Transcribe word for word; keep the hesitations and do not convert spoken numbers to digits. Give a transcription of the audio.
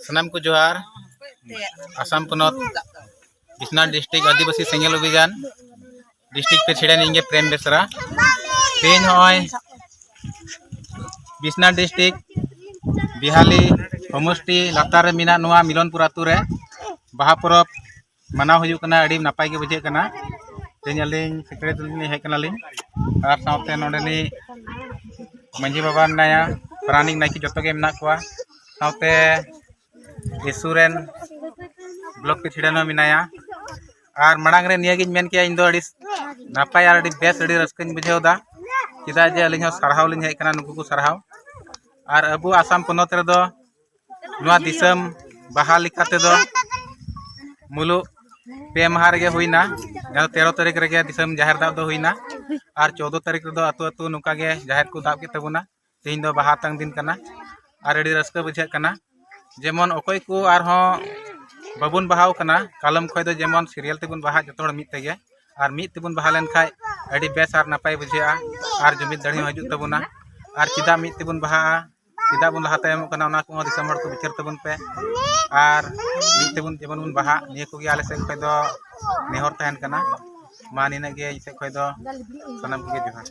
ᱥᱟᱱᱟᱢ ᱠᱚ ᱡᱚᱦᱟᱨ᱾ ᱟᱥᱟᱢ ᱯᱚᱱᱚᱛ ᱵᱤᱥᱱᱟᱛᱷ ᱰᱤᱥᱴᱨᱤᱠᱴ ᱟᱹᱫᱤᱵᱟᱹᱥᱤ ᱥᱮᱸᱜᱮᱞ ᱚᱵᱷᱤᱡᱟᱱ ᱰᱤᱥᱴᱨᱤᱠᱴ ᱯᱨᱮᱥᱤᱰᱮᱱᱴ ᱤᱧ ᱜᱮ ᱯᱨᱮᱢ ᱵᱮᱥᱨᱟ᱾ ᱛᱮᱦᱮᱧ ᱱᱚᱜᱼᱚᱭ ᱵᱤᱥᱱᱟᱛᱷ ᱰᱤᱥᱴᱨᱤᱠᱴ ᱵᱤᱦᱟᱞᱤ ᱦᱚᱢᱚᱥᱴᱤ ᱞᱟᱛᱟᱨ ᱨᱮ ᱢᱮᱱᱟᱜ ᱱᱚᱣᱟ ᱢᱤᱞᱚᱱᱯᱩᱨ ᱟᱹᱛᱩ ᱨᱮ ᱵᱟᱦᱟ ᱯᱚᱨᱚᱵᱽ ᱢᱟᱱᱟᱣ ᱦᱩᱭᱩᱜ ᱠᱟᱱᱟ᱾ ᱟᱹᱰᱤ ᱱᱟᱯᱟᱭ ᱜᱮ ᱵᱩᱡᱷᱟᱹᱜ ᱠᱟᱱᱟ᱾ ᱛᱮᱦᱮᱧ ᱟᱹᱞᱤᱧ ᱥᱮᱠᱨᱮᱴᱟᱨᱤ ᱞᱤᱧ ᱦᱮᱡ ᱠᱟᱱᱟᱞᱤᱧ, ᱟᱨ ᱥᱟᱶᱛᱮ ᱱᱚᱰᱮᱱᱤᱡ ᱢᱟᱹᱡᱷᱤ ᱵᱟᱵᱟ ᱢᱮᱱᱟᱭᱟ, ᱯᱟᱨᱟᱱᱤᱠ ᱱᱟᱭᱠᱮ ᱡᱚᱛᱚ ᱜᱮ ᱢᱮᱱᱟᱜ ᱠᱚᱣᱟ, ᱥᱟᱶᱛᱮ ᱤᱥᱩ ᱨᱮᱱ ᱵᱞᱚᱠ ᱯᱨᱮᱥᱤᱰᱮᱱᱴ ᱦᱚᱸ ᱢᱮᱱᱟᱭᱟ᱾ ᱟᱨ ᱢᱟᱲᱟᱝ ᱨᱮ ᱱᱤᱭᱟᱹᱜᱤᱧ ᱢᱮᱱ ᱠᱮᱭᱟ, ᱤᱧ ᱫᱚ ᱟᱹᱰᱤ ᱱᱟᱯᱟᱭ ᱟᱨ ᱟᱹᱰᱤ ᱵᱮᱥ, ᱟᱹᱰᱤ ᱨᱟᱹᱥᱠᱟᱹᱧ ᱵᱩᱡᱷᱟᱹᱣ ᱮᱫᱟ᱾ ᱪᱮᱫᱟᱜ ᱡᱮ ᱟᱹᱞᱤᱧ ᱦᱚᱸ ᱥᱟᱨᱦᱟᱣ ᱞᱤᱧ ᱦᱮᱡ ᱠᱟᱱᱟ, ᱱᱩᱠᱩ ᱠᱚ ᱥᱟᱨᱦᱟᱣ᱾ ᱟᱨ ᱟᱵᱚ ᱟᱥᱟᱢ ᱯᱚᱱᱚᱛ ᱨᱮᱫᱚ ᱱᱚᱣᱟ ᱫᱤᱥᱚᱢ ᱵᱟᱦᱟ ᱞᱮᱠᱟ ᱛᱮᱫᱚ ᱢᱩᱞᱩᱜ ᱯᱮ ᱢᱟᱦᱟ ᱨᱮᱜᱮ ᱦᱩᱭᱱᱟ᱾ ᱡᱟᱦᱟᱸ ᱫᱚ ᱛᱮᱨᱚ ᱛᱟᱹᱨᱤᱠᱷ ᱨᱮᱜᱮ ᱫᱤᱥᱚᱢ ᱡᱟᱦᱮᱨ ᱫᱟᱵ ᱫᱚ ᱦᱩᱭᱱᱟ, ᱟᱨ ᱪᱳᱫᱽᱫᱳ ᱛᱟᱹᱨᱤᱠᱷ ᱨᱮᱫᱚ ᱟᱹᱛᱩ ᱟᱹᱛᱩ ᱱᱚᱝᱠᱟ ᱜᱮ ᱡᱟᱦᱮᱨ ᱠᱚ ᱫᱟᱵ ᱠᱮᱫ ᱛᱟᱵᱚᱱᱟ᱾ ᱛᱮᱦᱮᱧ ᱫᱚ ᱵᱟᱦᱟ ᱟᱛᱟᱝ ᱫᱤᱱ ᱠᱟᱱᱟ, ᱟᱨ ᱟᱹᱰᱤ ᱨᱟᱹᱥᱠᱟᱹ ᱵᱩᱡᱷᱟᱹᱜ ᱠᱟᱱᱟ᱾ ᱡᱮᱢᱚᱱ ᱚᱠᱚᱭ ᱠᱚ ᱟᱨᱦᱚᱸ ᱵᱟᱵᱚᱱ ᱵᱟᱦᱟᱣ ᱠᱟᱱᱟ, ᱠᱟᱞᱚᱢ ᱠᱷᱚᱱ ᱫᱚ ᱡᱮᱢᱚᱱ ᱥᱤᱨᱤᱭᱟᱞ ᱛᱮᱵᱚᱱ ᱵᱟᱦᱟᱜ ᱡᱚᱛᱚ ᱦᱚᱲ ᱢᱤᱫ ᱛᱮᱜᱮ, ᱟᱨ ᱢᱤᱫ ᱛᱮᱵᱚᱱ ᱵᱟᱦᱟ ᱞᱮᱱᱠᱷᱟᱱ ᱟᱹᱰᱤ ᱵᱮᱥ ᱟᱨ ᱱᱟᱯᱟᱭ ᱵᱩᱡᱷᱟᱹᱜᱼᱟ, ᱟᱨ ᱡᱩᱢᱤᱫ ᱫᱟᱲᱮ ᱦᱚᱸ ᱦᱤᱡᱩᱜ ᱛᱟᱵᱚᱱᱟ᱾ ᱟᱨ ᱪᱮᱫᱟᱜ ᱢᱤᱫ ᱛᱮᱵᱚᱱ ᱵᱟᱦᱟᱜᱼᱟ, ᱪᱮᱫᱟᱜ ᱵᱚᱱ ᱞᱟᱦᱟ ᱛᱟᱭᱚᱢᱚᱜ ᱠᱟᱱᱟ, ᱚᱱᱟ ᱠᱚᱦᱚᱸ ᱫᱤᱥᱚᱢ ᱦᱚᱲ ᱠᱚ ᱵᱤᱪᱟᱹᱨ ᱛᱟᱵᱚᱱ ᱯᱮ᱾ ᱟᱨ ᱢᱤᱫ ᱛᱮᱵᱚᱱ ᱡᱮᱢᱚᱱ ᱵᱚᱱ ᱵᱟᱦᱟᱜ, ᱱᱤᱭᱟᱹ ᱠᱚᱜᱮ ᱟᱞᱮ ᱥᱮᱫ ᱠᱷᱚᱱ ᱫᱚ ᱱᱮᱦᱚᱨ ᱛᱟᱦᱮᱱ ᱠᱟᱱᱟ᱾ ᱢᱟ ᱱᱤᱱᱟᱹᱜ ᱜᱮ ᱤᱧ ᱥᱮᱫ ᱠᱷᱚᱱ ᱫᱚ, ᱥᱟᱱᱟᱢ ᱠᱚᱜᱮ ᱡᱚᱦᱟᱨ᱾